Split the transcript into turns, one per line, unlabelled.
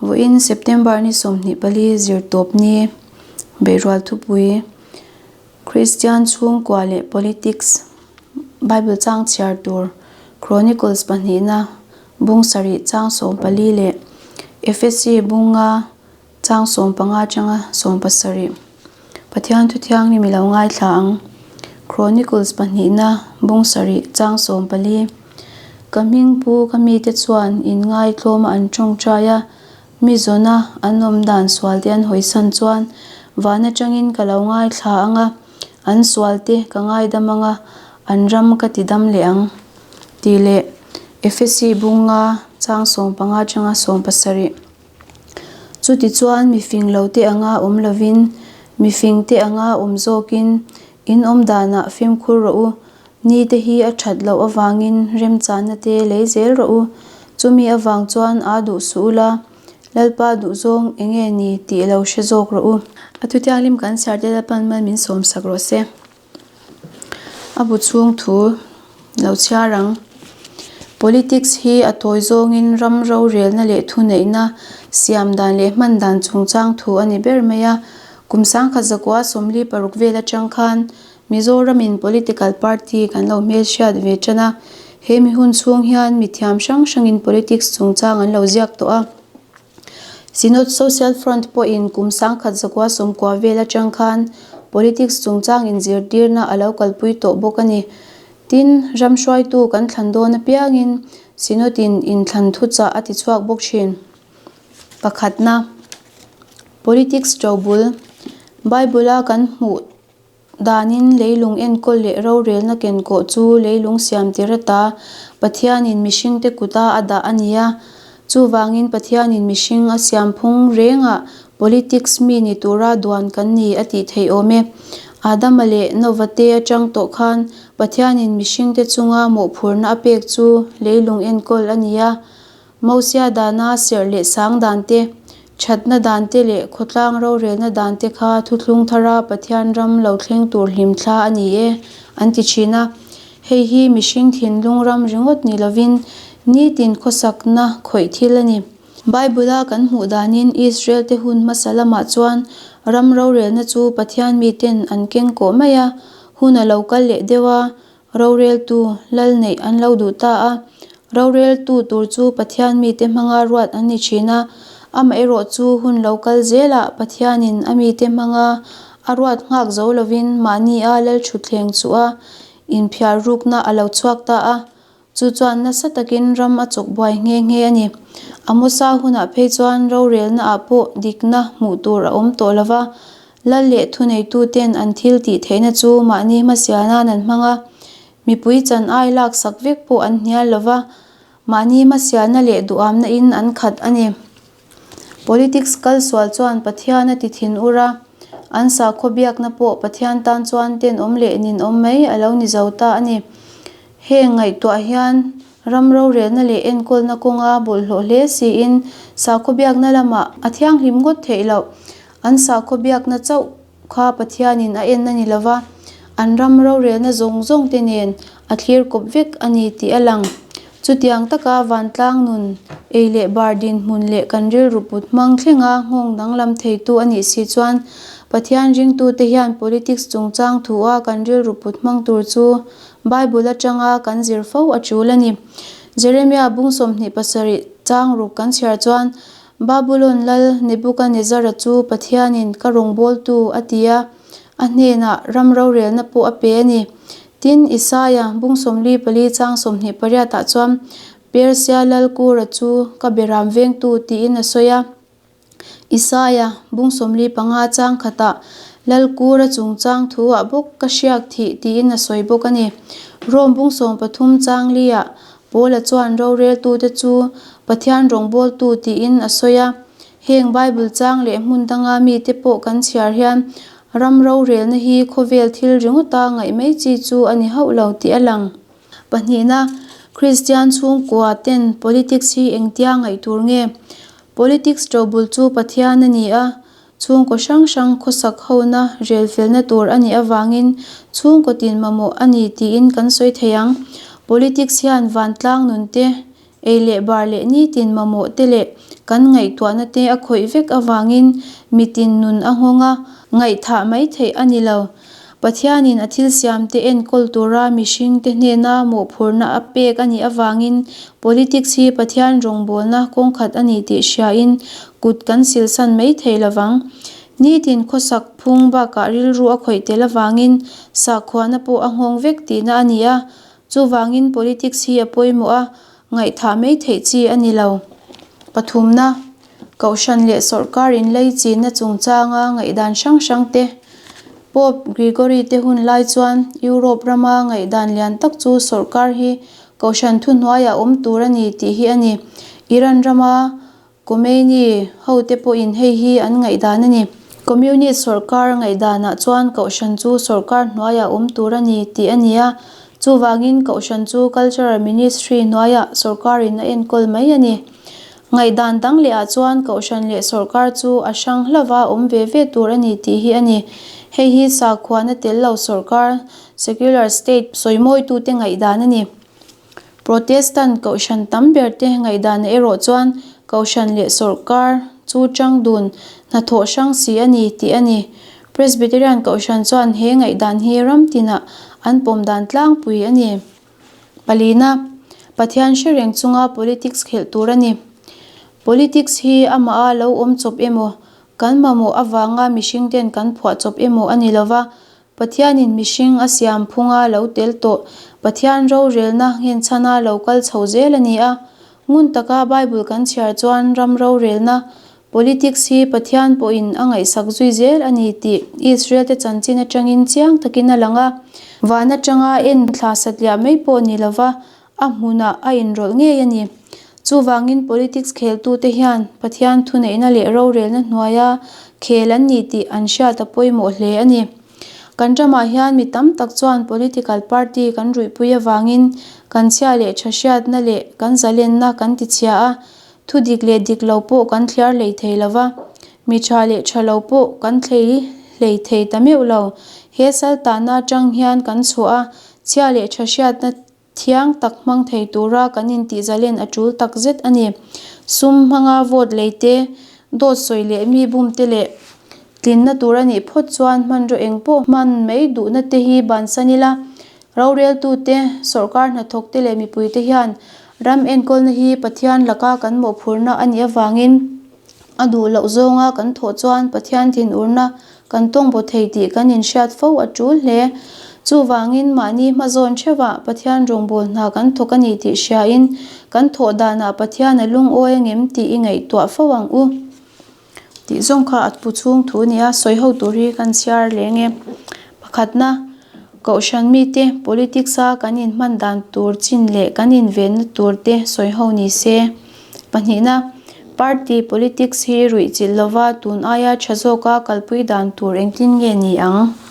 Vawiin September ni 24 zirtawpni Beihrual thupui Kristian chhungkua leh Politics Bible chang chhiar tur Chronicles pahnihna bung sarih chang 14 leh Efesi bunga chang 15 atanga 17 Pathian thuthianghlim i lo ngaithla ang. Chronicles pahnihna bung sarih chang 14 Ka hming pu ka mite chuan in ngaitlawma an tawngtai a, mi zawna an awm dan sual te an hawisan chuan van atangin ka lo ngaithla ang a, an sual te ka ngaidam ang a, an ram ka ti dam leh ang. Tih leh Efesi bunga chang 15 atanga 17. Chutichuan mifing lote anga awm lovin, mifingte anga awm zawkin in awm danah fimkhur rawh u. Nite hi a that loh avangin remchanna te lei zel rawh u. Chumi avang chuan aa duh suh ula, Lalpa duhzawng eng nge ni tih lo hre zawk rawh u. A thutianghlim kan chhiar te Lalpan mal min sawmsak rawh se. A bu chhung thu lo chhiar ang. Politics hi a tawi zawngin ram rorelna leh thuneihna siam dan leh hman dan chungchang thu a ni ber mai a. Kum sangkhat zakua 46 vel atang khan Mizoramin political party kan lo hmelhriat ve tan a. He mi hun chhung hian mithiam hrang hrangin politics chungchang an lo ziak tawh a. Synod Social Front pawhin kum sangkhat zakua 90 vel atang khan politics chungchang inzirtirna a lo kalpui tawh bawk a ni. Tin, ram hruaitu kan thlan dawn apiangin Synod-in inthlan thuchah a tichhuak bawk thin. Pakhatna, Politics ṭobul, Bible-a kan hmuh Danin leilung enkawl leh rorelna kenkawh chu leilung siam tir ata Pathianin mihringte kuta a dah a ni a. Chuvangin Pathianin mihring a siam phung rengah politics mi ni tura duan kan ni a tih theih awm e. Adama leh Nova te atang tawh khan Pathianin mihringte chunga mawhphurhna a pek chu leilung enkawl a ni a. Mosia dana serh leh sang dan te, thatna dan te leh khawtlang rorelna dan te kha thuthlung thara Pathian ram lo thleng tur hlimthla a ni e, an ti thin a. Hei hi mihring thinlung ram ringawt ni lovin nitin khawsakna khawih thil a ni. Bible-a kan hmuh danin Israel te hun hmasa lamah chuan ram rorelna chu Pathian miten an keng kawh mai a, hun a lo kal leh deuh a, Roreltu lal neih an lo duh ta a, roreltu tur chu Pathian mite hmanga ruat an ni thin a, amaherawh chu hun lo kal zelah Pathianin a mite hmanga a ruat nghak zo lovin mahni a lal thutthleng chuh a inphiar rukna a lo chhuak ta a, chu chuan nasa takin ram a chawk buai nghe nghe a ni. Amosa hunah phei chuan rorelnaah pawh dikna hmuh tur a awm tawh lova, Lal leh thuneituten an thil tih theihna chu mahni hmasial nan an hmang a, mipui chan ai laksak vek pawh an hnial lo va, mahni hmasialna leh duhamna in an khat a ni. Politics kal sual chuan Pathian a ti thin ur a, an sakhaw biakna pawh Pathian tan chuan tenawm leh ninawm mai a lo ni zo ta a ni. Heng ngaihtuah hian ram rorelna leh enkawlna kawnga bawlhhlawh hle siin sakhaw biakna lamah a thianghlim ngawt theih loh. An sakhaw biakna chauh kha Pathianin a en a ni lo va, an ram rorelna zawng zawng te nen a thlir kawp vek a ni tih a lang. Chutiang taka vantlang nun, ei leh bar dinhmun leh kan rilru put hmang thlenga nghawng danglam theitu a nih si chuan Pathian ringtute hian politics chungchang thua kan rilru put hmang tur chu Bible atanga kan zir fo a tul a ni. Jeremia bung 27 chang ruk kan chhiar chuan Babulon lal Nebukanezzara chu Pathianin ka rawngbawltu a ti a, a hnenah ram rorelna pawh a pe a ni. Tin, Isaia bung 44 chang 28 ah chuan Persia lal Kura chu ka beram vengtu tiin a sawi a. Isaia bung 45 chang khatah Lal Kura chungchang thuah bawk ka hriak thih tiin a sawi bawk a ni. Rome bung 13 chang liah Paula chuan roreltute chu Pathian rawngbawltu tiin a sawi a. Heng Bible chang leh hmun danga mite pawh kan chhiar hian ram rorelna hi khawvel thil ringawta ngaih mai chi chu a ni hauh lo tih a lang. Pahnihna, Kristian chhungkua ten politics hi engtia ngaih tur nge? Politics ṭobul chu Pathian a ni a, Chhungkaw hrang hrang khawsak hona rel felna tur a nih avangin chhungkaw tin mamawh a ni tiin kan sawi thei ang. Politics hian vantlang nun te, Ei leh bar leh nitin mamawh te leh kan ngaihtuahna te a khawih vek avangin mitin nun a nghawng a, ngaihthah mai theih a ni lo. Pathianin a thil siamte enkawl tura mihringte hnena mawhphurhna a pek a nih avangin politics hi Pathian rawngbawlna kawngkhat a ni tih hriain kut kan silsan mai thei lovang. Nitin khawsak phung bakah rilru a khawih tel avangin sakhuana pawh a nghawng vek tihna a ni a, chuvangin politics hi a pawimawh a, ngaihthah mai theih chi a ni lo. Pathumna, Kohhran leh sawrkar inleichinna chungchanga ngaihdan hrang hrang te. Pope Gregory te hun lai chuan Europe rama ngaihdan lian tak chu sawrkar hi Kohhran thuhnuaiah awm tur a ni tih hi a ni. Iran rama Khomeini hote pawhin hei hi an ngaihdan a ni. Communist sawrkar ngaihdanah chuan Kohhran chu sawrkar hnuaiah awm tur a ni tih a ni a, chuvangin Kohhran chu Cultural Ministry hnuaiah sawrkarin a enkawl mai a ni. Ngaihdan dang lehah chuan Kohhran leh sawrkar chu a hrang hlauva awm ve ve tur a ni tih hi a ni. Hei hi sakhuana tel lo sawrkar, secular state, sawimawitute ngaihdan a ni. Protestant Kohhran tam berte ngaihdanah erawh chuan Kohhran leh sawrkar chu chang dun hnathawh hrang si a ni tih a ni. Presbyterian Kohhran chuan he ngaihdan hi ram tinah an pawm dan tlangpui a ni. Palina, Pathian hre reng chunga politics khelh tur a ni. Politics hi amah a lo awm chawp emaw, kan mamawh avanga mihringten kan phuah chawp emaw a ni lova, Pathianin mihring a siam phunga lo tel tawh Pathian rorelna nghenchhana lo kal chho zel a ni a. Ngun taka Bible kan chhiar chuan ram rorelna, politics, hi Pathian pawhin a ngaihsak zui zel a ni tih Israel-te chanchin atangin chiang takin a lang a. Van atanga en thla satliah mai pawh ni lova a hmunah a inrawlh ngei a ni. Chuvangin politics kheltute hian Pathian thuneihna leh rorelna hnuaia khel an ni tih an hriat a pawimawh hle a ni. Kan ramah hian mi tam tak chuan political party kan ruihpui avangin kan chhia leh tha hriatna leh kan zalenna kan tichhia a, thu dik leh dik lo pawh kan thliar hlei thei lo va, mi tha leh tha lo pawh kan thlei hlei thei ta meuh lo. He saltahna atang hian kan chhuah a, chhia leh tha hriatna Thiang tak hmang thei tura kan intihzalen a tul tak zet a ni. Sum hmanga vote lei te, dawt sawi leh mi bum te leh tlinna tur a nih phawt chuan hmanraw eng pawh hman mai duhna te hi bansan ila, roreltute, sawrkar hnathawk te leh mipuite hian ram enkawlna hi Pathian laka kan mawhphurhna a nih avangin a duh loh zawnga kan thawh chuan Pathian thinurna Kan tawng baw thei tih kan inhriat fo a tul hle. Chuvangin mahni hmazawn theuhah Pathian rawngbâwl hna kan thawk a ni tih hriain kan thawh danah Pathian a lungawi angem tih i ngaihtuah fo ang u. Tih zawng kha a pu chhung thu a ni a, sawi ho tur hi kan chhiar leng e. Pakhatna, Kohhran mite politics-a kan inhman dan tur chin leh kan invenna tur te sawi ho ni se. Pahnihna, Party politics hi ruihchilh lova tun aia tha zawka kalpui dan tur engtin nge ni ang?